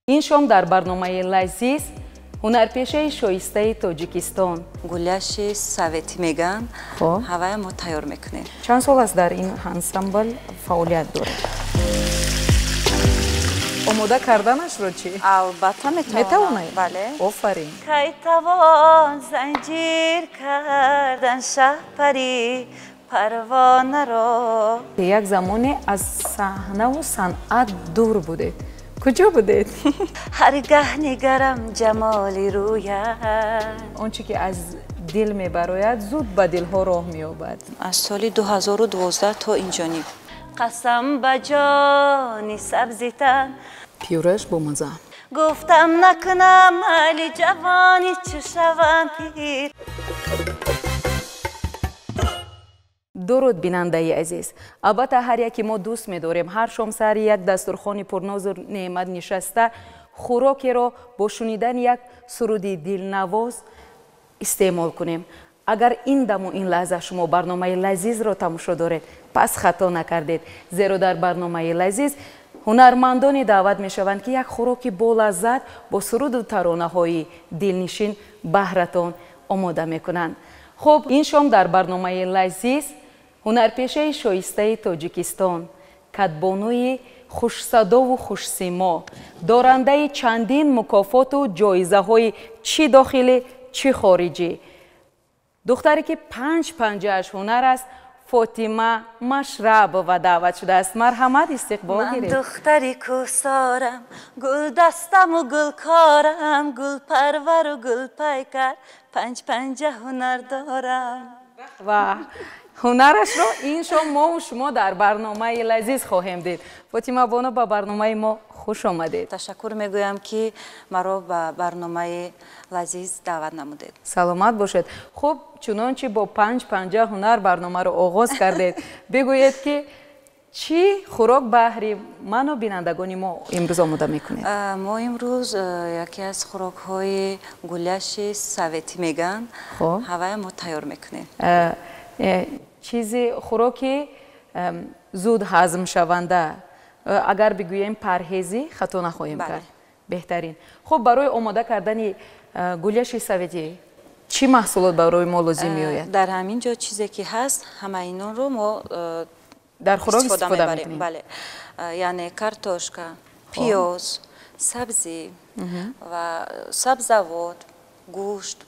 Ин шом дар барномаи Лазиз ҳунарпешаи шоистаи Тоҷикистон гуляши советӣ мегӯянд, ҳавая мо тайёр мекунем. Чанд сол аст дар ин ансамбл фаъолият доред? Омода карданашро чӣ? Албатта метавонед? Бале. Офарин. Кай тавон занҷир кардан шаҳпари парвонаро. Як замоне аз саҳнаву санъат дур будед. Куҷо будед? Ҳаргаҳ нигарам ҷамоли рӯят. Он чӣ ки аз дил мебарояд, зуд ба дилҳо роҳ меёбад. Аз соли 2012 то инҷониб. Қасам ба ҷони сабзитан. Пюреш бомаза. Гуфтам накунам майли ҷавонӣ, чу шавам пир. Дуруд, бинандаи азиз. Албатта ҳар яке мо дӯст медорем ҳар шом сари як дастурхони пурнозу неъмат нишаста хӯрокеро бо шунидани як суруди дилнавоз истеъмол кунем. Агар ин даму ин лаҳза шумо барномаи Лазизро тамошо доред, пас хато накардед, зеро дар барномаи Лазиз ҳунармандоне даъват мешаванд, ки як хӯроки болаззат бо суруду таронаҳои дилнишин баҳратон омода мекунанд. Хуб, ин шом дар барномаи Лазиз ҳунарпешаи шоистаи Тоҷикистон, кадбонуи хушсадову хушсимо, дорандаи чандин мукофоту ҷоизаҳои чӣ дохилӣ, чӣ хориҷӣ, духтаре ки панҷ панҷааш ҳунар аст, Фотима Машрабова даъват шудааст. Марҳамат, истиқбол гиред. Ман духтари кӯҳсорам, гулдастаму гулкорам, гулпарвару гулпайкар, панҷ панҷа ҳунар дорам. Ва ҳунарашро ин шом мову шумо дар барномаи Лазиз хоҳем дид. Фотима бону, ба барномаи мо хуш омадед. Ташаккур мегӯям, ки маро ба барномаи Лазиз даъват намудед. Саломат бошед. Хуб, чунончи бо панҷ панҷа ҳунар барномаро оғоз кардед, бигӯед, ки чӣ хӯрок баҳри ману бинандагони мо имрӯз омода мекунед? Мо имрӯз яке аз хӯрокҳои гуляши советӣ мегӯянд, ҳавая мо тайёр мекунем. Чизи хӯроки зуд ҳазмшаванда, агар бигӯем парҳезӣ, хато нахоҳем кард. Беҳтарин. Хуб, барои омода кардани гуляши советӣ чӣ маҳсулот барои мо лозим меояд? Дар ҳамин ҷо чизе ки ҳаст, ҳама инонро мо дар хӯрок истифода мекунем. Бале, яъне картошка, пиёз, сабзӣ ва сабзавот, гӯшт,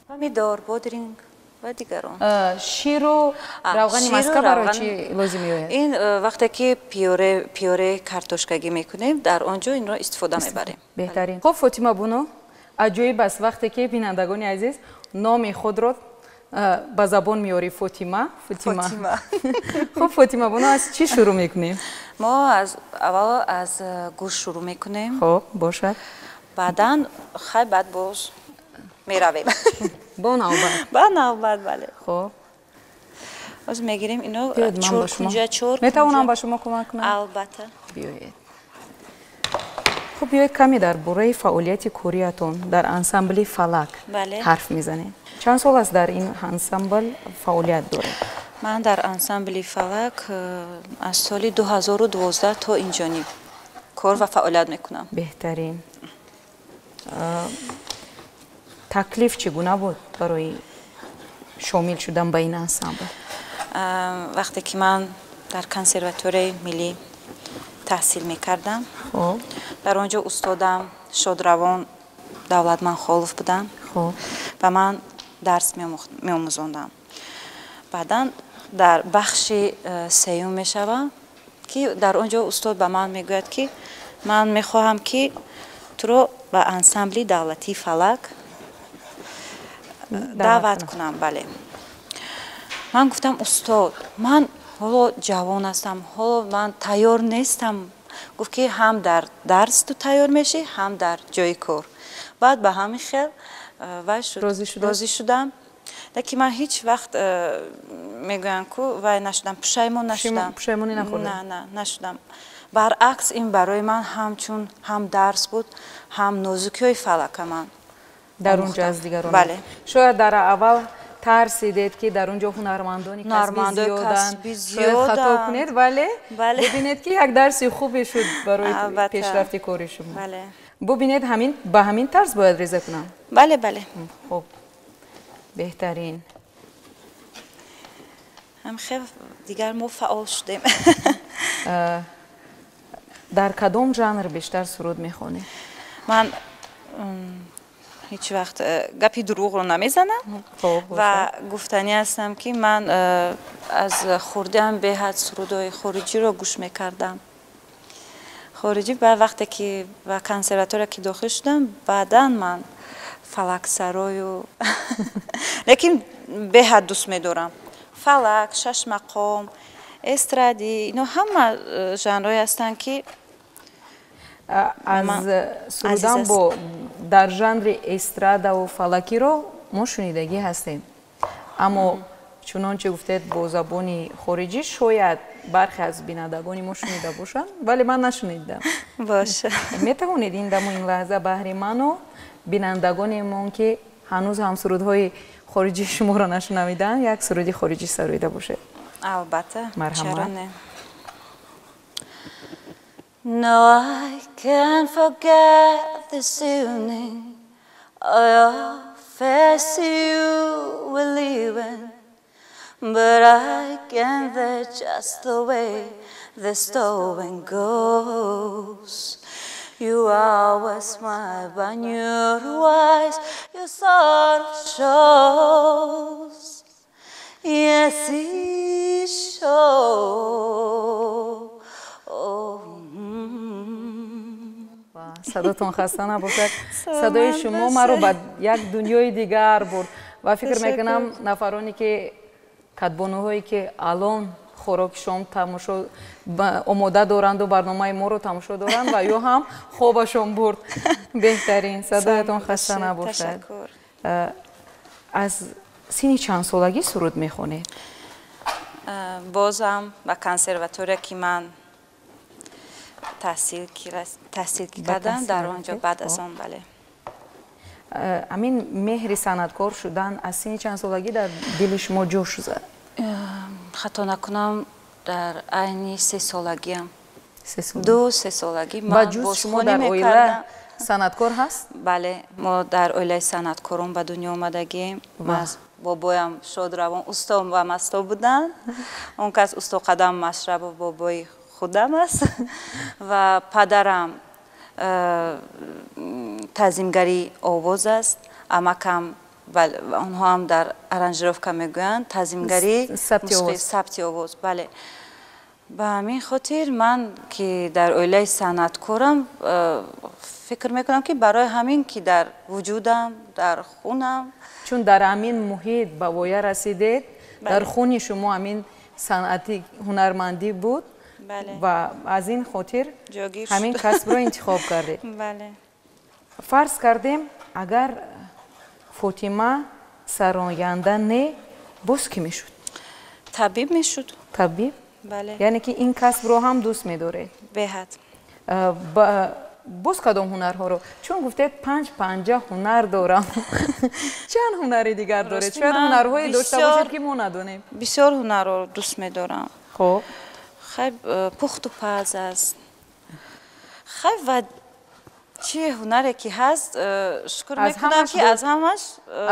помидор, бодринг ва дигарон. Ширу равғани маска барои чӣ лозим меояд? Ин вақте ки пюре картошкагӣ мекунем, дар он ҷо инро истифода мебарем. Беҳтарин. Хуб, Фотима бону, аҷоиб аст вақте ки бинандагони азиз номи худро ба забон меорӣ. Фотима, Фотима. Хуб, Фотима бону, аз чӣ шурӯъ мекунем? Мо аз аввал аз гӯшт шурӯъ мекунем. Хуб, бошад. Баъдан хай баъд боз меравем. Бо навбат. Ба навбат, бале. Хуб. Боз мегирем ино чор кунҷа, чор. Метавонам ба шумо кӯмак кунам? Албатта. Биёед. Хуб, биёед каме дар бораи фаъолияти кориятон дар ансамбли Фалак ҳарф мезанем. Чанд сол аст дар ин ансамбл фаъолият доред? Ман дар ансамбли Фалак аз соли 2012 то инҷониб кор ва фаъолият мекунам. Беҳтарин. Таклиф чӣ гуна буд барои шомил шудан ба ин ансамбл? Вақте ки ман дар консерваторияи миллӣ таҳсил мекардам, дар он ҷо устодам Шодравон Давлатманхолов буданд ва ман дарс меомӯзондам. Баъдан дар бахши сеюм мешавам, ки дар он ҷо устод ба ман мегӯяд, ки ман мехоҳам, ки туро ба ансамбли давлатии Фалак даъват кунам. Бале. Ман гуфтам, устод, ман ҳоло ҷавон ҳастам, ҳоло ман тайёр нестам. Гуфт, ки ҳам дар дарс ту тайёр мешӣ, ҳам дар ҷои кор. Баъд ба ҳамин хел розӣ шудам. Лекин ман ҳеҷ вақт мегӯям ку вай нашудам, пушаймон нашудам. Пушаймонӣ нахӯрдед? На, на, нашудам. Баръакс, ин барои ман ҳамчун ҳам дарс буд, ҳам нозукиҳои фалака ман дар он ҷо аз дигарон. Бале. Шояд дар аввал Тарсидед ки дар он ҷо ҳунармандони касбӣ зиёданд, шояд хато кунед, вале бубинед ки як дарси хубе шуд барои пешрафти кори шумо. Бубинед, ҳамин ба ҳамин тарз бояд реза кунам. Бале, бале. Хуб, беҳтарин. Ҳам хел дигар мо фаъол шудем. Дар кадом жанр бештар суруд мехонед? Ман ҳеҷ вақт гапи дурӯғро намезанам ва гуфтанӣ ҳастам, ки ман аз хурдиам беҳад сурудҳои хориҷиро гӯш мекардам. Хориҷӣ. Ба вақте ки ба консерватория ки дохил шудам, баъдан ман фалаксарою, лекин беҳад дӯст медорам фалак, шашмақом, эстрадӣ, ино ҳама жанрҳое ҳастанд, ки аз сурудан бо дар жанри эстрадаву фалакиро мо шунидагӣ ҳастем, аммо чунонче гуфтед, бо забони хориҷӣ шояд бархе аз бинандагони мо шунида бошанд, вале ман нашунидам. Боша. Метавонед ин даму ин лаҳза баҳри ману бинандагонемон, ки ҳанӯз ҳам сурудҳои хориҷии шуморо нашунавидаанд, як суруди хориҷӣ сароида бошед? Албатта. Марҳамат. No, I can't forget this evening or your face you were leaving. But I can't, that's just the way the story goes. You always smile, but your eyes, your sorrow shows. Yes, it shows. Oh. Садотон хаста набошад. Садои шумо маро ба як дунёи дигар бурд ва фикр мекунам, нафароне ки, кадбонуҳое ки алон хӯроки шом тамошо омода доранду барномаи моро тамошо доранд, ва ё ҳам хобашон бурд. Беҳтарин, садоятон хаста набошад. Аз синни чанд солагӣ суруд мехонед? Бозам ба консерватория ки ман таҳсил кардам, дар он ҷо, баъд аз он, бале. Ҳамин меҳри санъаткор шудан аз синни чанд солагӣ дар дили шумо ҷӯш зад? Хато накунам, дар айни 3 солагиам, 2-3 солагӣ. Ба ҷуз шумо дар оила санъаткор ҳаст? Бале, мо дар оилаи санъаткорон ба дунё омадагием. Бобоям шодравон усто ва масто буданд. Он кас усто Қадам Машрабов бобои худам аст ва падарам танзимгари овоз аст, амакам, онҳо ҳам дар аранжировка мегӯянд, танзимгари сабти овоз, бале. Ба ҳамин хотир ман ки дар оилаи санъаткорам, фикр мекунам, ки барои ҳамин ки дар вуҷудам, дар хунам. Чун дар ҳамин муҳит ба воя расидед, дар хуни шумо ҳамин санъати ҳунармандӣ буд ва аз ин хотир ҳамин касбро интихоб кардед. Фарз кардем, агар Фотима сароянда не, боз кӣ мешуд? Табиб мешуд. Табиб? Бале. Яъне ки ин касбро ҳам дӯст медоред? Беҳад. Боз кадом ҳунарҳоро? Чун гуфтед, панҷ панҷа ҳунар дорам, чанд ҳунари дигар доред? Шояд ҳунарҳое дошта бошед, ки мо надонем. Бисёр ҳунарро дӯст медорам. Хай, пухту паз аст, хай, ва чӣ ҳунаре ки ҳаст, шукр мекунам, ки аз ҳамаш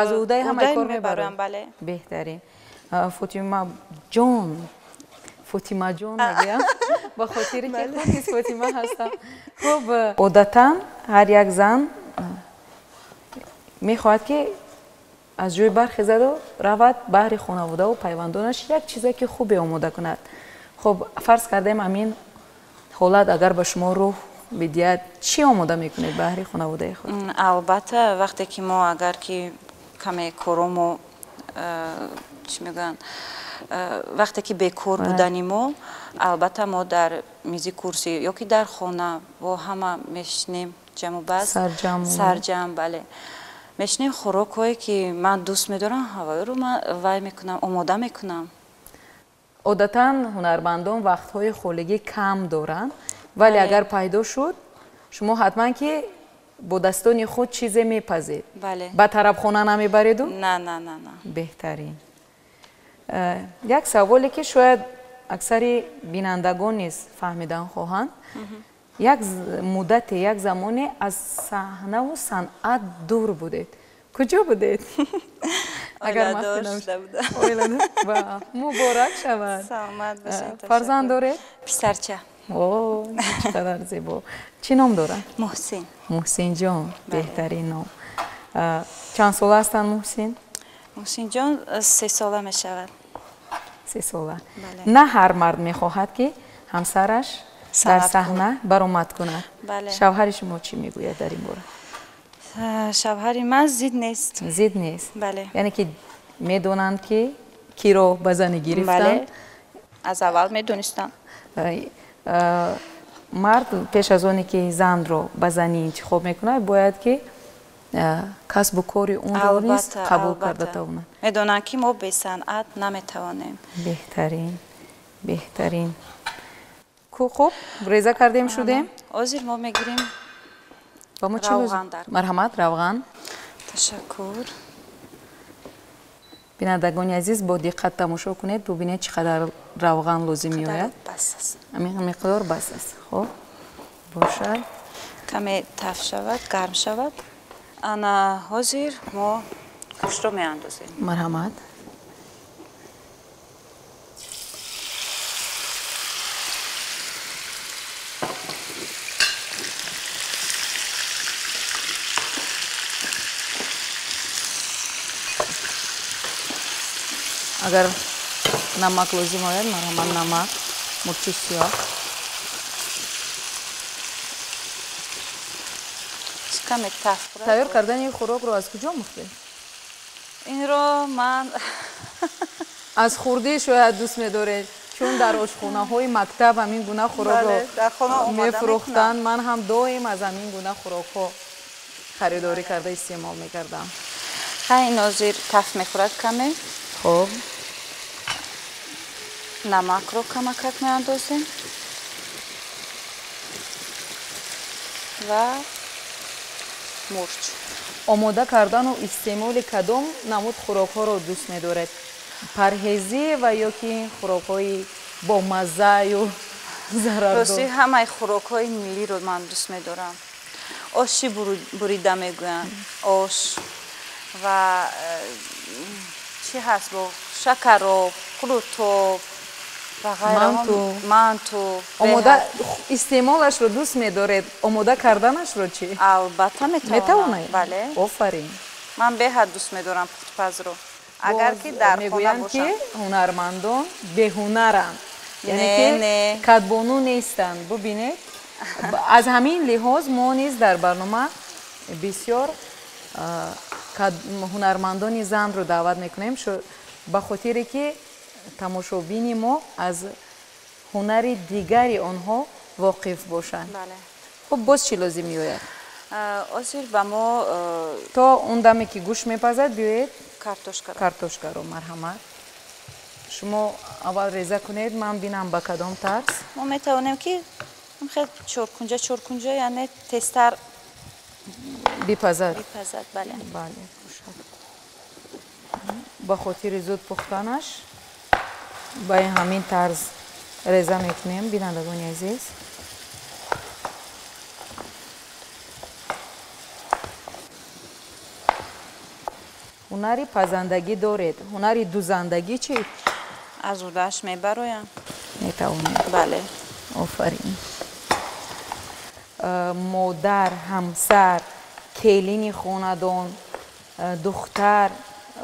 аз уҳдаи ҳамаи кор мебарам, бале. Беҳтарин. Фотима ҷон, Фотимаҷон мегӯям, ба хотире ки худ низ Фотима ҳастам. Хуб, одатан ҳар як зан мехоҳад, ки аз ҷои бархезаду равад, баҳри хонаводаву пайвандонаш як чизе ки хубе омода кунад. Хуб, фарз кардем, ҳамин ҳолат агар ба шумо рӯҳ бидиҳад, чӣ омода мекунед баҳри хонаводаи худ? Албатта, вақте ки мо агар ки каме коромо, чӣ мегӯянд, вақте ки бекор будани мо, албатта, мо дар мизи курсӣ ё ки дар хона бо ҳама мешинем, ҷамъу баст, сарҷамъ, бале, мешинем, хӯрокҳое ки ман дӯст медорам, ҳавоиро ман вай мекунам, омода мекунам. Одатан ҳунармандон вақтҳои холигӣ кам доранд, вале агар пайдо шуд, шумо ҳатман ки Бо дастони худ чизе мепазед? Бале. Ба тарабхона намебареду? На, на, на, на. Беҳтарин. Як саволе ки шояд аксари бинандагон низ фаҳмидан хоҳанд. Як муддате, як замоне аз саҳнаву санъат дур будед. Куҷо будед? Оиладор шуда будам. Муборак шавад. Саломат бошед. Фарзанд доред? Писарча. О, чӣ қадар зебо. Чӣ ном дорад? Муҳсин. Муҳсинҷон, беҳтарин ном. Чанд сола ҳастанд Муҳсин? Муҳсинҷон 3 сола мешавад. 3 сола. На ҳар мард мехоҳад ки ҳамсараш дар саҳна баромад кунад. Шавҳари шумо чӣ мегӯяд дар ин бора? Шавҳари ман зид нест. Зид нест. Бале. Яъне ки медонанд ки киро ба занӣ гирифтанд? Аз аввал медонистам. Мард пеш аз оне ки занро ба занӣ интихоб мекунад, бояд ки касбу кори онро низ қабул карда тавонад. Медонанд ки мо бе санъат наметавонем. Беҳтарин, беҳтарин. Хуб, реза кардем шудем. Ҳозир мо мегирем равған дар. Марҳамат, равған. Ташаккур. Бинандагони азиз, бо диққат тамошо кунед, бубинед чӣ қадар равған лозим меояд. Бас аст. Миқдор бас аст. Хуб, бошад. Каме таф шавад, гарм шавад. Ана ҳозир мо гӯштро меандозем. Марҳамат. Агар намак лозим ояд, марҳамат намак, мурчи сиёҳ. Каме таф хӯрад. Тайёр кардани хӯрокро аз куҷо омӯхтед? Инро ман аз хурдӣ шояд дӯст медоред, чун дар ошхонаҳои мактаб ҳамин гуна хӯрокро мефурӯхтанд. Ман ҳам доим аз ҳамин гуна хӯрокҳо харидорӣ карда истеъмол мекардам. Ин ҳозир таф мехӯрад каме. Хуб. Намакро камакак меандозем ва мурч. Омода кардану истеъмоли кадом намуд хӯрокҳоро дӯст медоред? Парҳезӣ ва ё ки хӯрокҳои бомаззаю зарардор? Рости ҳамаи хӯрокҳои миллиро ман дӯст медорам. Оши бурида мегӯянд, ош ва чӣ ҳаст бо шакароб, қурутоб ва ғайра, манту. Омода истеъмолашро дӯст медоред, омода карданашро чӣ? Албатта метавонам. Метавонед? Бале. Офарин. Ман беҳад дӯст медорам пухтупазро. Агар ки дар хона мегӯянд бошам. Ки ҳунармандон беҳунаранд, яъне ки кадбону нестанд. Бубинед, аз ҳамин лиҳоз мо низ дар барнома бисёр ҳунармандони занро даъват мекунем, ба хотире ки тамошобини мо аз ҳунари дигари онҳо воқиф бошанд. Хуб, боз чӣ лозим меояд? Ҳозир ба мо то он даме ки гӯшт мепазад, биёед картошкаро. Картошкаро, марҳамат. Шумо аввал реза кунед, ман бинам ба кадом тарз. Мо метавонем ки хел чоркунҷа чоркунҷа, яъне тезтар бипазад. Бипазад, бале. Бале, бошад. Ба хотири зуд пухтанаш ба ҳамин тарз реза мекунем, бинандагони азиз. Ҳунари пазандагӣ доред, ҳунари дузандагӣ чӣ? Аз удааш мебароям. Метавонед? Бале. Офарин. Модар, ҳамсар, келини хонадон, духтар,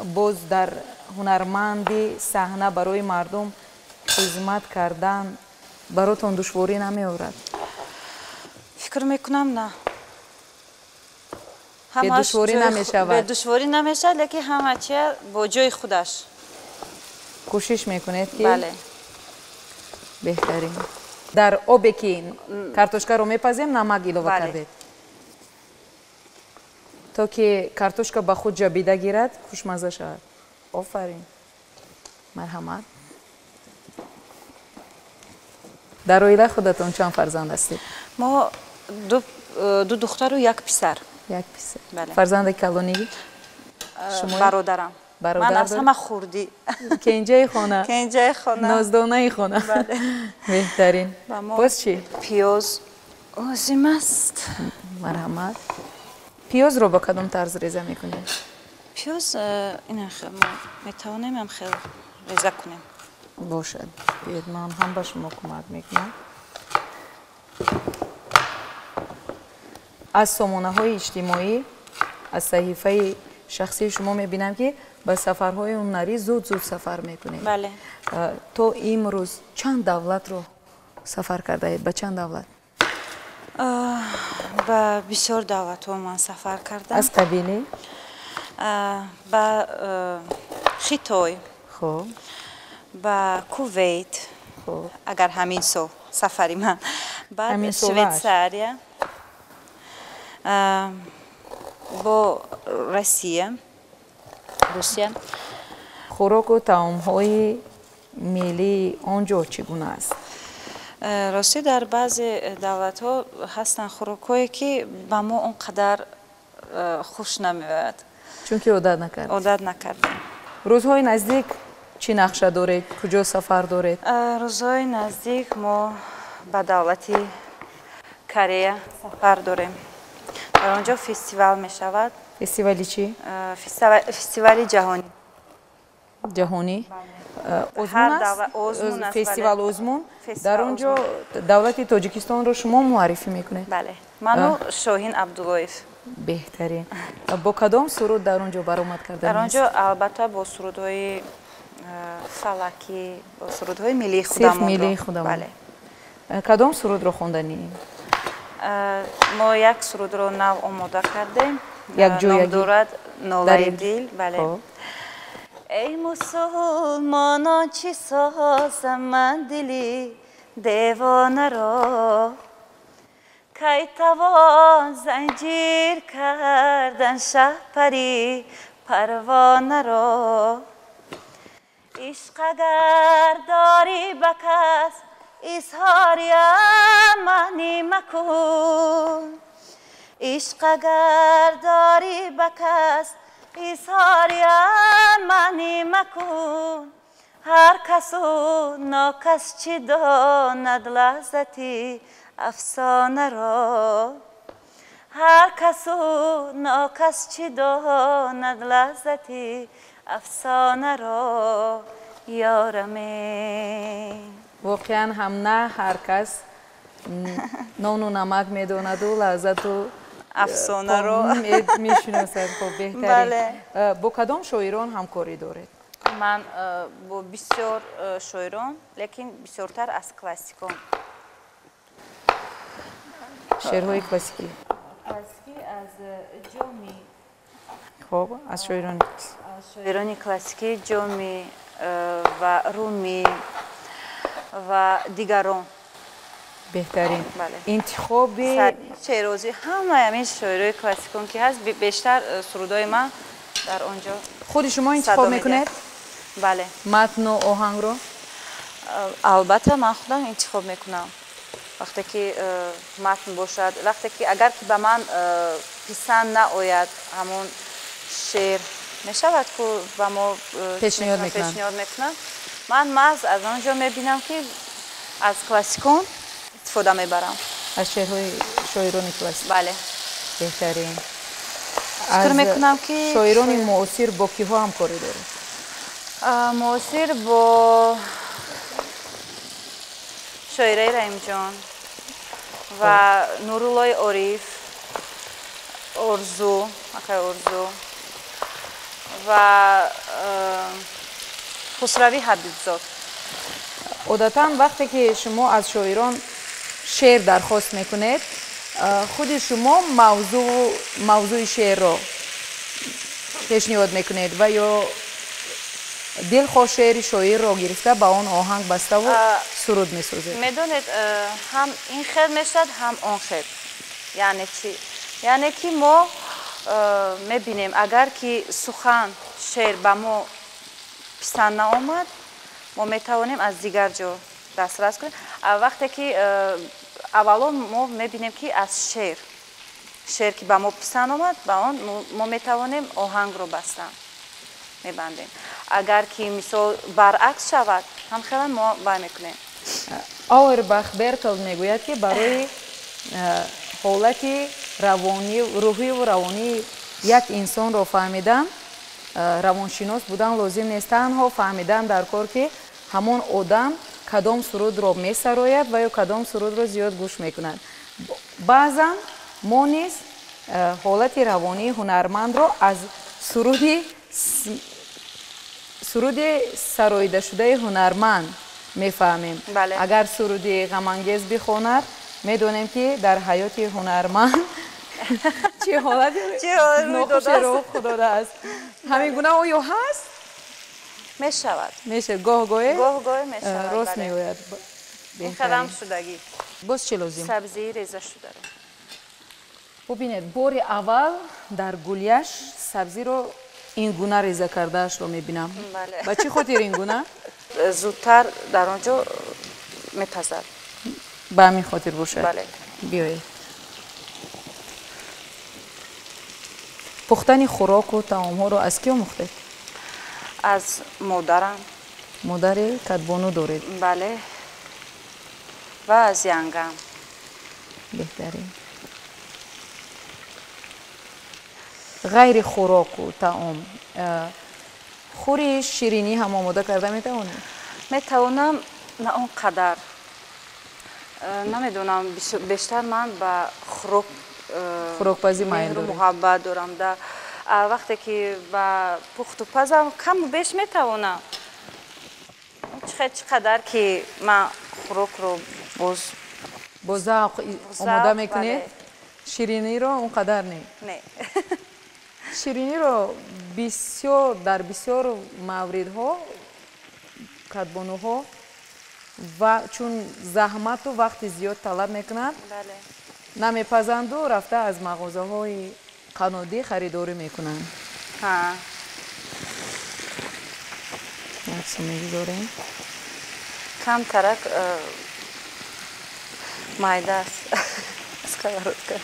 боз дар ҳунарманди саҳна барои мардум хизмат кардан баротон душворӣ намеорад? Фикр мекунам, на. Бедушворӣ намешавад. Бедушворӣ намешавад, лекин ҳама чия бо ҷои худаш. Кӯшиш мекунед ки Бале. Беҳтарин. Дар обе ки картошкаро мепазем, намак илова кардед. То ки картошка ба худ ҷабида гирад, хушмазза шавад. Офарин. Марҳамат. Дар оилаи худатон чанд фарзанд ҳастед? Мо ду Ду духтару як писар. Як писар. Фарзанди калонӣ? Бародарам. Ман аз ҳама хурдӣ. Кенҷаи хона. Кенҷаи хона. Ноздонаи хона. Беҳтарин. Боз чӣ? Пиёз лозим аст. Марҳамат. Пиёзро бо кадом тарз реза мекунед? Пиёз ина мо метавонем ҳам хел реза кунем. Бошад. Биёед, ман ҳам ба шумо кӯмак мекунам. Аз сомонаҳои иҷтимоӣ, аз саҳифаи шахсии шумо мебинам, ки ба сафарҳои ҳунарӣ зуд-зуд сафар мекунед. Бале. То имрӯз чанд давлатро сафар кардаед? Ба чанд давлат? Ба бисёр давлатҳо ман сафар кардам. Аз қабили? Ба Хитой. Хуб. Ба Кувейт. Хуб. Агар ҳамин сол сафари ман. Баъд Швейтсария. Бо Россия. Русия. Хӯроку таомҳои миллии он ҷо чӣ гуна аст? Ростӣ дар баъзе давлатҳо ҳастанд хӯрокҳое, ки ба мо он қадар хуш намеояд. Чунки одат накардем. Одат накардем. Рӯзҳои наздик чӣ нақша доред? Куҷо сафар доред? Рӯзҳои наздик мо ба давлати Корея сафар дорем. Дар он ҷо фестивал мешавад. Фестивали чӣ? Фестивали ҷаҳонӣ. Ҷаҳонӣ? Озмун аст? Фестивал озмун. Дар он ҷо давлати Тоҷикистонро шумо муаррифӣ мекунед? Бале. Ману Шоҳин Абдуллоев. Беҳтарин. Бо кадом суруд дар он ҷо баромад карда? Дар он ҷо албатта бо сурудҳои фалакӣ, бо сурудҳои миллии худамон. Сирф миллии худамон. Бале. Кадом сурудро хонданӣ? Мо як сурудро нав омода кардем. Ном дорад Нолаи дил. Бале. Эй мусулмонон, чӣ созам ман дили девонаро, кай тавон занҷир кардан шаҳпари парвонаро. Ишқ агар дорӣ ба кас, изҳори аманӣ макун. Ишқ агар дорӣ ба кас, изҳори аманӣ макун. Ҳар касу нокас чӣ донад лаззати афсонаро, ҳар касу нокас чӣ донад лаззати афсонаро, ёраме. Воқеан ҳам на ҳар кас нону намак медонаду лаззату афсонаро мешиносад. Хуб, беҳтарин. Бо кадом шоирон ҳамкорӣ доред? Ман бо бисёр шоирон, лекин бисёртар аз классикон. Шеърҳои классикӣ? Классикӣ аз Ҷомӣ. Хуб, аз шоирони аз шоирони классикӣ Ҷомӣ ва Румӣ ва дигарон. Беҳтарин. Интихоби Шерозӣ, ҳамаи ҳамин шоирои классикон ки ҳаст, бештар сурудҳои ман дар он ҷо. Худи шумо интихоб мекунед? Бале. Матну оҳангро? Албатта ман худам интихоб мекунам. Вақте ки матн бошад, вақте ки агар ки ба ман писанд наояд ҳамон шеър мешавад, ку ба мо пешниҳод мекунанд, ман маҳз аз он ҷо мебинам, ки аз классикон истифода мебарам. Аз шеърҳои шоирони классик? Бале. Беҳтарин. Фикр мекунам, ки шоирони муосир бо киҳо ҳамкорӣ доред? Муосир бо шоираи Раҳимҷон ва Нуруллои Ориф, Орзу, акай Орзу ва Хусрави Ҳабибзод. Одатан вақте ки шумо аз шоирон шеър дархост мекунед, худи шумо мавзӯи шеърро пешниҳод мекунед ва ё дилхоҳ шеъри шоирро гирифта ба он оҳанг баставу суруд месозед? Медонед, ҳам ин хел мешавад, ҳам он хел. Яъне чӣ? Яъне ки мо мебинем, агар ки сухан шеър ба мо писанд наомад, мо метавонем аз дигар ҷо дастрас кунем. Вақте ки аввалон мо мебинем, ки аз шеър Шеър ки ба мо писанд омад, ба он мо метавонем оҳангро бастан мебандем. Агар ки мисол баръакс шавад, ҳам хела мо бай мекунем. Ауэрбах Бертолд мегӯяд, ки барои ҳолати равонӣ, рӯҳиву равонии як инсонро фаҳмидан, равоншинос будан лозим нест. Танҳо фаҳмидан дар кор, ки ҳамон одам кадом сурудро месарояд ва ё кадом сурудро зиёд гӯш мекунад. Баъзан мо низ ҳолати равонии ҳунармандро аз суруди сароидашудаи ҳунарманд мефаҳмем. Агар суруди ғамангез бихонад, медонем, ки дар ҳаёти ҳунарманд чӣ ҳолати нохуше рух додааст. Ҳамин гуна оё ҳаст? Мешавад. Мешавад, гоҳ гоҳе. Гоҳ гоҳе мешавад. Рост мегӯяд. Ин шудагӣ. Боз чӣ лозим? Сабзии реза шударо. Бубинед, бори аввал дар гулияш сабзиро ин гуна реза кардаашро мебинам. Ба чӣ хотир ин гуна? Зудтар дар он ҷо мепазад. Ба ҳамин хотир бошад. Биёед. Пухтани хӯроку таомҳоро аз кӣ омӯхтед? Аз модарам. Модари кадбону доред? Бале, ва аз янгам. Беҳтарин. Ғайри хӯроку таом, хури ширинӣ ҳам омода карда метавонед? Метавонам, на он қадар. Намедонам, бештар ман ба хӯрок хӯрокпазӣ майл доред? Муҳаббат дорам. Да, вақте ки ба пухту пазам каму беш метавонам. Чӣ қадар ки ман хӯрокро боз бо завқ омода мекунед, шириниро он қадар не? Не. Шириниро бисёр, дар бисёр мавридҳо кадбонуҳо ва чун заҳмату вақти зиёд талаб мекунад, намепазанду рафта аз мағозаҳои қаннодӣ харидорӣ мекунанд. Як мегузорем. Камтарак майда аст сковородка.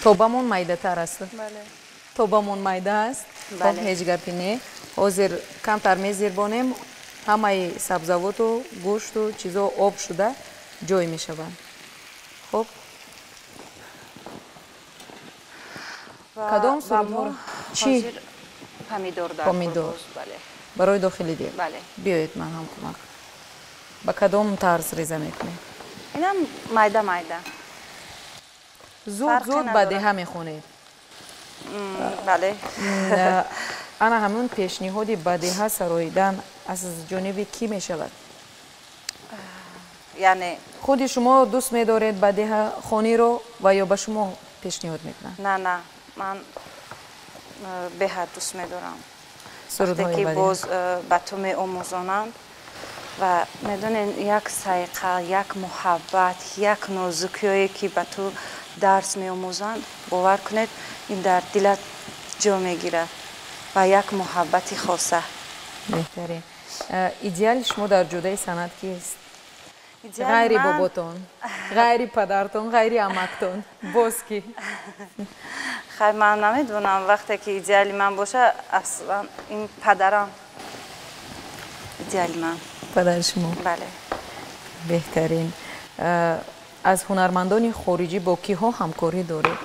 Тобамон майдатар аст. Тобамон майда аст. Хоб, ҳеҷ гапи не. Ҳозир камтар мезирбонем, ҳамаи сабзавоту гӯшту чизо об шуда ҷой мешаванд. Хоб, кадом сурудҳоро? Чӣ? Помидор. Помидор барои дохили дег. Биёед, ман ҳам кӯмак. Ба кадом тарз реза мекунед? Инам майда майда. Зуд зуд ба деҳа мехонед. Бале. Ана ҳамун пешниҳоди ба деҳа сароидан аз ҷониби кӣ мешавад? Яъне худи шумо дӯст медоред ба деҳа хониро ва ё ба шумо пешниҳод мекунанд? На, на, ман беҳад дӯст медорам. Вақте ки боз ба ту меомӯзонанд ва медонед, як сайқал, як муҳаббат, як нозукиҳое ки ба ту дарс меомӯзанд, бовар кунед, ин дар дилат ҷо мегирад ва як муҳаббати хоса. Беҳтарин. Идеали шумо дар ҷодаи санъат кист? Ғайри боботон, ғайри падартон, ғайри амактон, боз ки? Хай, ман намедонам, вақте ки идеали ман боша, аслан ин падарам идеали ман. Падари шумо? Бале. Беҳтарин. Аз ҳунармандони хориҷӣ бо киҳо ҳамкорӣ доред?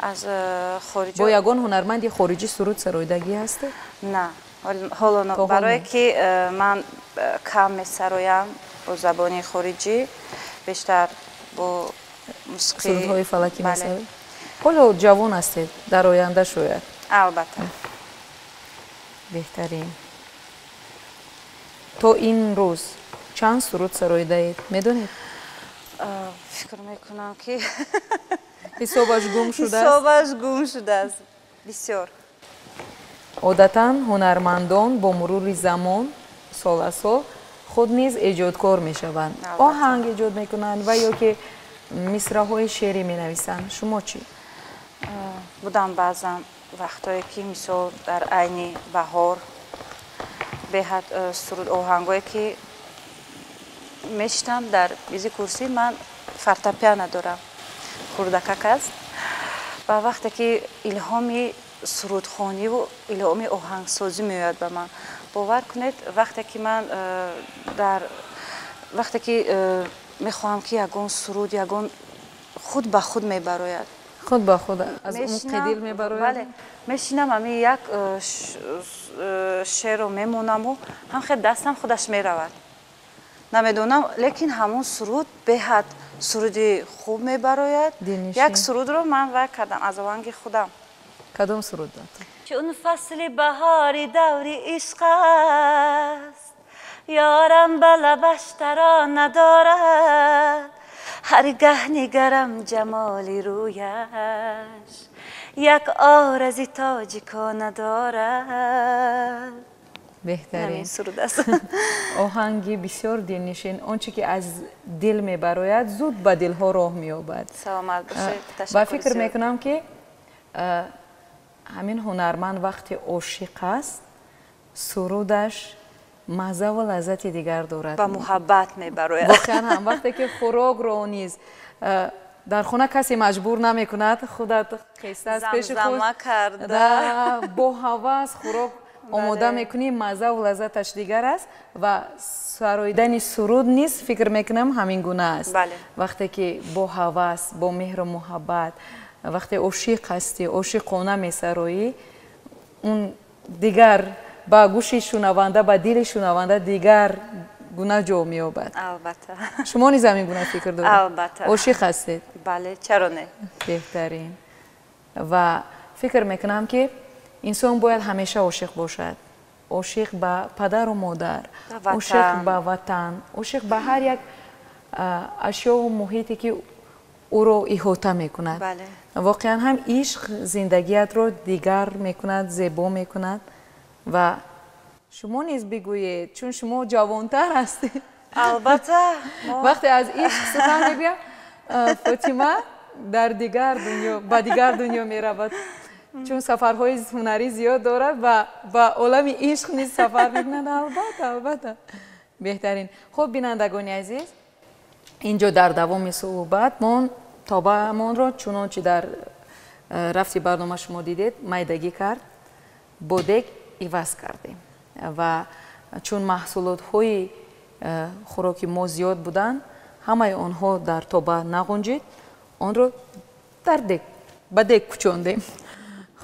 Аз хориҷ бо ягон ҳунарманди хориҷӣ суруд сароидагӣ ҳастед? На, ҳоло барое ки ман кам месароям бо забони хориҷӣ, бештар бо мусиқӣ. Сурудҳои фалакӣ месароед? Ҳоло ҷавон ҳастед, дар оянда шояд. Албатта. Беҳтарин. То ин рӯз чанд суруд сароидаед, медонед? Фикр мекунам, ки ҳисобаш гум шудааст. Ҳисобаш гум шудааст бисёр. Одатан ҳунармандон бо мурури замон, сол аз сол, худ низ эҷодкор мешаванд, оҳанг эҷод мекунанд ва ё ки мисраҳои шеърӣ менависанд. Шумо чӣ? Будам баъзан вақтое ки мисол дар айни баҳор беҳад суруд оҳангое ки мешитам дар мизи курсӣ. Ман фортепиано дорам, хурдакак аст. Ва вақте ки илҳоми сурудхониву илҳоми оҳангсозӣ меояд ба ман, бовар кунед, вақте ки ман дар вақте ки мехоҳам ки ягон суруд, ягон худ ба худ мебарояд. Худ ба худ аз умқи дил мебарояд? Бале, мешинам, ами як шеърро мемонаму ҳам хел дастам худаш меравад. Намедонам, лекин ҳамон суруд беҳад суруди хуб мебарояд. Як сурудро ман вай кардам аз оҳанги худам. Кадом суруд? Чун фасли баҳори даври ишқ аст, ёрам ба лабаш тарона дорад, ҳар гаҳ нигарам ҷамоли рӯяш, як орази тоҷикона дорад. Беҳтарин суруд аст. Оҳанги бисёр дилнишин, он чи ки аз дил мебарояд, зуд ба дилҳо роҳ меёбад. Саломат бошед. Ва фикр мекунам ки ҳамин ҳунарманд вақте ошиқ аст, сурудаш маззаву лаззати дигар дорад. Ба муҳаббат мебарояд. Воқеан ҳам вақте ки хӯрокро низ дар хона касе маҷбур намекунад, худат қисса аз пеши худ бо ҳавас хӯрок омода мекунӣ, маззаву лаззаташ дигар аст ва сароидани суруд низ фикр мекунам ҳамин гуна аст. Вақте ки бо ҳавас, бо меҳру муҳаббат, вақте ошиқ ҳастӣ, ошиқона месароӣ, он дигар ба гӯши шунаванда, ба дили шунаванда дигар гуна ҷо меёбад. Албатта. Шумо низ ҳамин гуна фикр доред? Албатта. Ошиқ ҳастед? Бале, чаро не? Беҳтарин. Ва фикр мекунам ки инсон бояд ҳамеша ошиқ бошад. Ошиқ ба падару модар, ошиқ ба ватан, ошиқ ба ҳар як ашёву муҳите ки ӯро иҳота мекунад. Воқеан ҳам ишқ зиндагиятро дигар мекунад, зебо мекунад. Ва шумо низ бигӯед, чун шумо ҷавонтар ҳастед. Албатта. Вақте аз ишқ сухан мегӯям, Фотима дар дигар дунё, ба дигар дунё меравад. Чун сафарҳои ҳунарӣ зиёд дорад ва ба олами ишқ низ сафар мекунад. Албатта, албатта. Беҳтарин. Хуб, бинандагони азиз, инҷо дар давоми суҳбат мон тобаамонро чунончи дар рафти барнома шумо дидед, майдагӣ кард, бо дег иваз кардем. Ва чун маҳсулотҳои хӯроки мо зиёд буданд, ҳамаи онҳо дар тоба нағунҷид, онро дар дег, ба дег кӯчондем.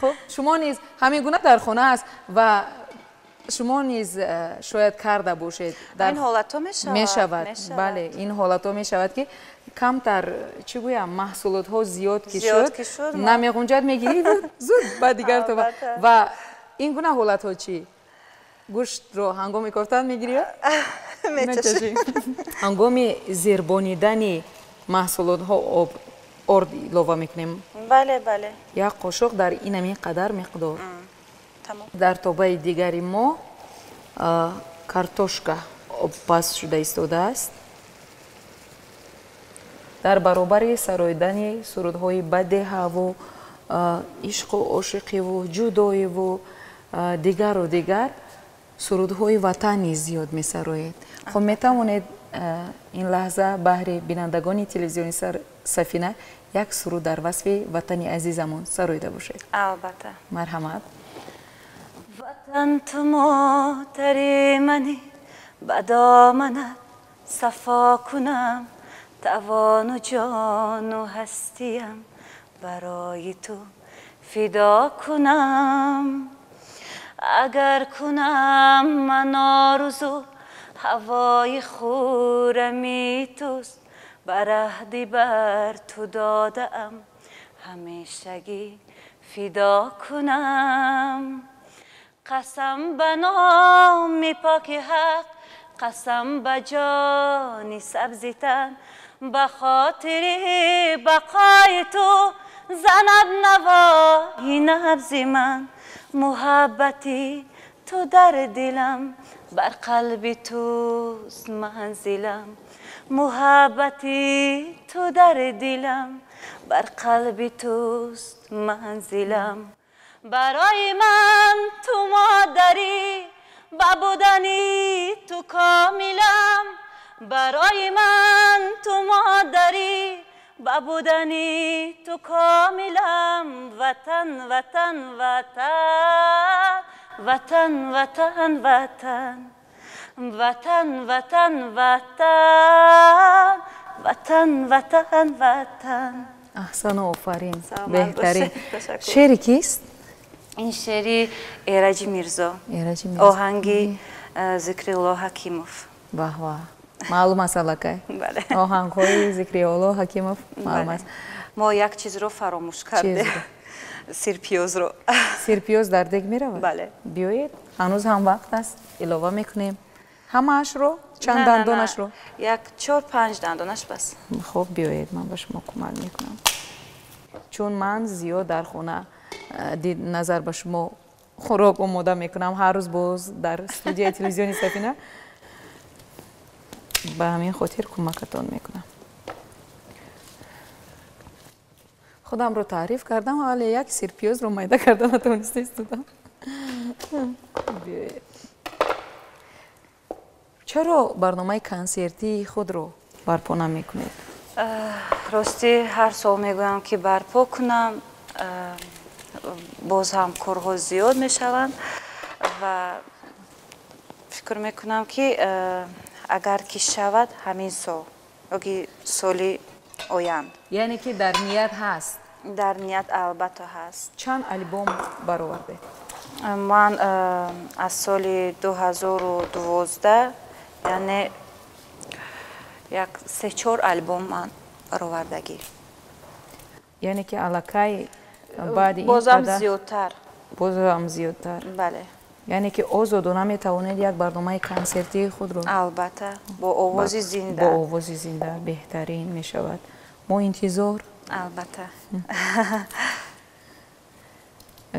Хуб, шумо низ ҳамин гуна дар хона аст ва шумо низ шояд карда бошед. Ин ҳолатҳо мешавад? Мешавад, бале, ин ҳолатҳо мешавад ки камтар, чӣ гӯям, маҳсулотҳо зиёд ки шуд, намеғунҷад, мегирӣ зуд ба дигар тоба. Ва ин гуна ҳолатҳо чӣ? Гӯштро ҳангоми кофтан мегирӣ? Мечашӣ. Ҳангоми зербонидани маҳсулотҳо об орд илова мекунем. Бале, бале. Як қошуқ дар инамин қадар миқдор. Дар тобаи дигари мо картошка обпаз шуда истодааст. Дар баробари сароидани сурудҳои бадеҳаву ишқу ошиқиву ҷудоиву дигару дигар сурудҳои ватан низ зиёд месароед. Хуб, метавонед ин лаҳза баҳри бинандагони телевизиони Сафина як суруд дар васфи ватани азизамон сароида бошед. Албатта. Марҳамат. Ватан ту модари мани, ба доманат сафо кунам, тавону ҷону ҳастиям барои ту фидо кунам. Агар кунам ман орзу, ҳавои хуррами туст, бар аҳди бар ту додаам, ҳамешагӣ фидо кунам. Қасам ба номи поки ҳақ, қасам ба ҷони сабзи тан, ба хотири бақои ту занад навои набзи ман. Муҳаббати ту дар дилам, бар қалби туст манзилам. Муҳаббати ту дар дилам, бар қалби туст манзилам. Барои ман ту модарӣ, ба будани ту комилам. Барои ман ту модарӣ, Ба будани ту комилам. Ватан, ватан, ватан, ватан, ватан, ватан, ватан, ватан, ватан, ватан, ватан, ватан. Аҳсан, офарин, беҳтарин. Шеъри кист? Ин шеъри Эраҷи Мирзо, оҳанги Зикрилло Ҳакимов. Баҳва, маълум аст аллакай. Оҳангҳои Зикрилло Ҳакимов маълум аст. Мо як чизро фаромӯш кардем. Сирпиёзро. Сирпиёз дар дег меравад? Бале. Биёед, ҳанӯз ҳам вақт аст, илова мекунем. Ҳамаашро? Чанд дандонашро? Як 4-5 дандонаш бас. Хуб, биёед, ман ба шумо кӯмак мекунам. Чун ман зиёд дар хона назар ба шумо хӯрок омода мекунам, ҳар рӯз боз дар студияи телевизиони Сафина, ба ҳамин хотир кӯмакатон мекунам. Худамро таъриф кардам, вале як сирпиёзро майда карда натавониста истодам. Биёед. Чаро барномаи консертии худро барпо намекунед? Ростӣ ҳар сол мегӯям, ки барпо кунам, боз ҳам корҳо зиёд мешаванд ва фикр мекунам, ки агар ки шавад ҳамин сол ёки соли оянд. Яъне ки дар ният ҳаст? Дар ният албатта ҳаст. Чанд албом баровардед? Ман аз соли 2012, яъне як 3-4 албом ман баровардагӣ. Яъне ки аллакай баъди бозам зиёдтар. Бозам зиёдтар. Бале. Яъне ки озодона метавонед як барномаи консертии худро. Албатта, бо овози зинда. Бо овози зинда беҳтарин мешавад. Мо интизор. Албатта.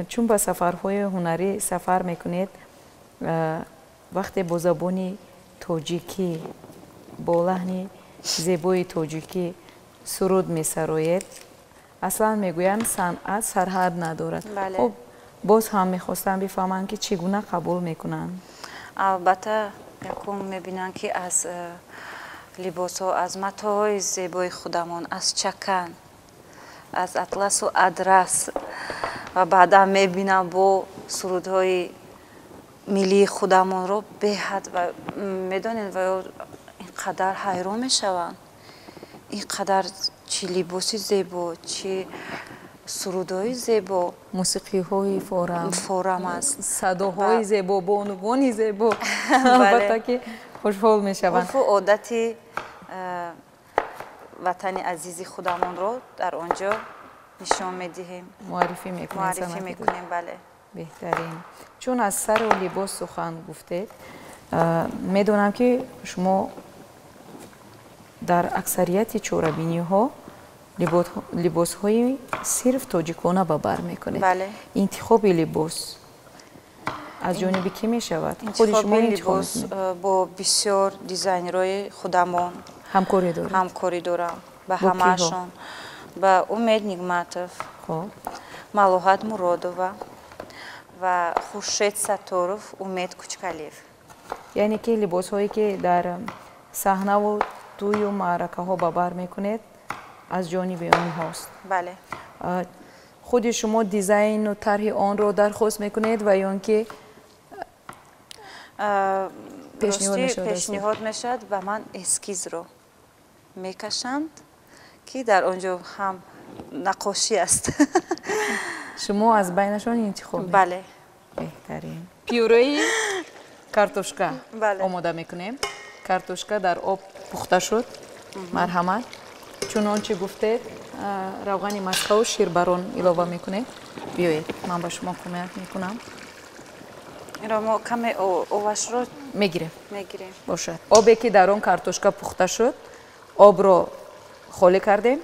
Чун ба сафарҳои ҳунарӣ сафар мекунед, вақте бо забони тоҷикӣ, бо лаҳни зебои тоҷикӣ суруд месароед, аслан мегӯянд санъат сарҳад надорад. Хуб, боз ҳам мехостам бифаҳмам, ки чӣ гуна қабул мекунанд? Албатта, якум мебинанд, ки аз либосҳо, аз матоҳои зебои худамон, аз чакан, аз атласу адрас, ва баъдан мебинам бо сурудҳои миллии худамонро беҳад ва медонед, ва ин қадар ҳайрон мешаванд. Ин қадар чӣ либоси зебо, чӣ сурудҳои зебо, мусиқиҳои форам аст, садоҳои зебо, бонувони зебо. Албатта ки хушҳол мешаванд. Урфу одати ватани азизи худамонро дар он ҷо нишон медиҳем, муаррифӣ мекунем. Бале, беҳтарин. Чун аз сару либос сухан гуфтед, медонам, ки шумо дар аксарияти чорабиниҳо либосҳои сирф тоҷикона ба бар мекунед. Интихоби либос аз ҷониби кӣ мешавад? Худи шумо либос бо бисёр дизайнерҳои худамон ҳамкорӣ доред? Ҳамкорӣ дорам ба ҳамаашон. Ба Умед Нигматов, Малоҳат Муродова ва Хуршед Сатторов, Умед Кучкалиев. Яъне ки либосҳое ки дар саҳнаву тӯю маъракаҳо ба бар мекунед, аз ҷониби онҳост? Бале. Худи шумо дизайну тарҳи онро дархост мекунед ва ё он ки пешниҳод мешавад ба ман эскизро мекашанд, ки дар он ҷо ҳам наққошӣ аст. Шумо аз байнашон интихоб мекунед? Бале. Беҳтарин. Пюреи картошка омода мекунем. Картошка дар об пухта шуд. Марҳамат. Чунончи гуфтед, равғани маскаву шир бар он илова мекунед. Биёед, ман ба шумо кӯмак мекунам. Инро мо каме овашро мегирем. Мегирем. Бошад. Обе ки дар он картошка пухта шуд, обро холӣ кардем.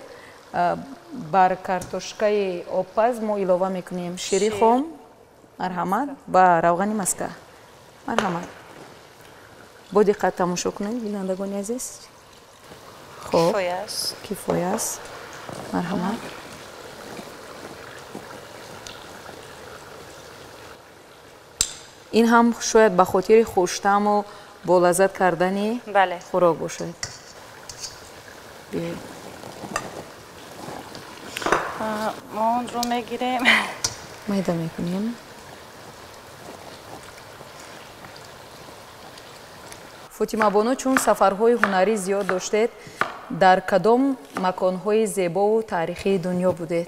Бар картошкаи обпаз мо илова мекунем шири хом, марҳамат, ва равғани маска. Марҳамат. Бо диққат тамошо кунед, бинандагони азиз. Хоб, кифоя аст. Марҳамат. Ин ҳам шояд ба хотири хуштаъму болаззат кардани хӯрок бошад. Мо онро мегирем. Майда мекунем. Фотима бону, чун сафарҳои ҳунарӣ зиёд доштед, дар кадом маконҳои зебову таърихии дунё будед?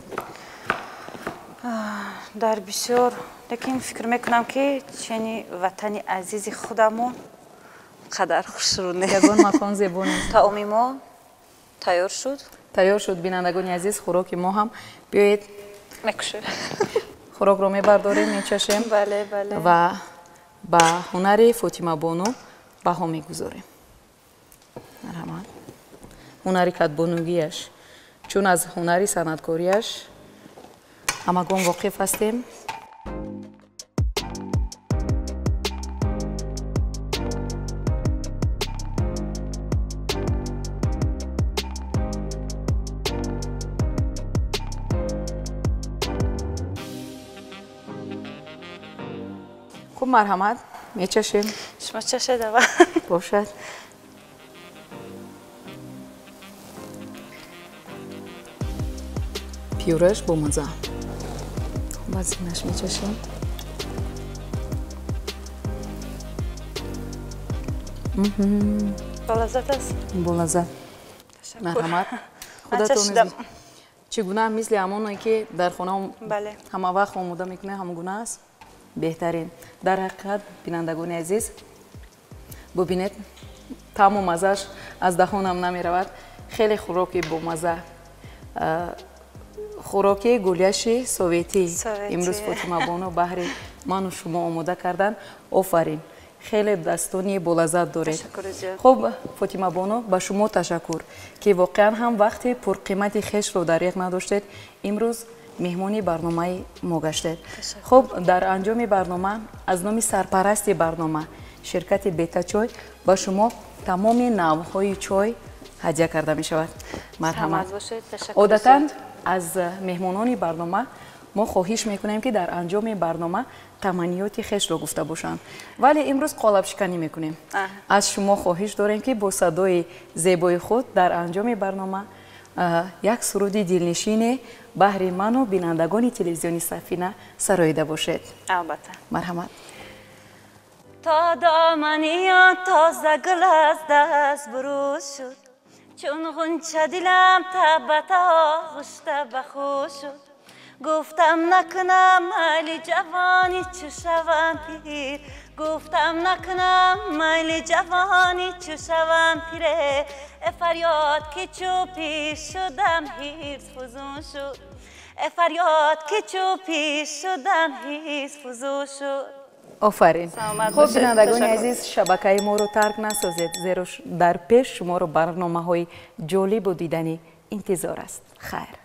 Дар бисёр, лекин фикр мекунам, ки чени ватани азизи худамон қадар хушрӯ нест. Ягон макон зебо нест. Таоми мо тайёр шуд. Тайёр шуд, бинандагони азиз, хӯроки мо ҳам. Биёед. Мекушем. Хӯрокро мебардорем, мечашем. Бале, бале. Ва ба ҳунари Фотима бону баҳо мегузорем. Марҳамат. Ҳунари кадбонугиаш, чун аз ҳунари санъаткориаш ҳамагон воқиф ҳастем. Хуб, марҳамат, мечашем. Шумо чашед аввал. Бошад. Пюреш бомаза. Аз инаш мечашем. Болаззат аст? Болаззат. Марҳамат. Худатон чӣ гуна, мисли ҳамоне ки дар хона ҳама вақт омода мекунед, ҳамон гуна аст? Беҳтарин. Дар ҳақиқат, бинандагони азиз, бубинед, таъму маззааш аз даҳонам намеравад. Хеле хӯроки бомазза, хӯроки гуляши советӣ имрӯз Фотима бону баҳри ману шумо омода кардан. Офарин, хеле дастони болаззат доред. Хуб, Фотима бону, ба шумо ташаккур, ки воқеан ҳам вақти пурқимати хешро дариғ надоштед, имрӯз меҳмони барномаи мо гаштед. Хуб, дар анҷоми барнома аз номи сарпарасти барнома ширкати Бетачой ба шумо тамоми навъҳои чой ҳадя карда мешавад. Марҳамат. Одатан аз меҳмонони барнома мо хоҳиш мекунем, ки дар анҷоми барнома таманниёти хешро гуфта бошанд, вале имрӯз қолабшиканӣ мекунем. Аз шумо хоҳиш дорем, ки бо садои зебои худ дар анҷоми барнома як суруди дилнишине баҳри ману бинандагони телевизиони Сафина сароида бошед. Албатта. Марҳамат. То доманиён тоза гул аз даст бурӯз шуд, чун ғунча дилам табата оғушта ба худ шуд. Гуфтам накунам майли ҷавонӣ чу шавам пир, гуфтам накунам майли ҷавонӣ чу шавам пире. Э фарёд ки чу пир шудам ҳирс фузун шуд, э фарёд ки чу пир шудам ҳирс фузун шуд. Офарин. Хуб, бинандагони азиз, шабакаи моро тарк насозед, зеро дар пеш шуморо барномаҳои ҷолибу диданӣ интизор аст. Хайр.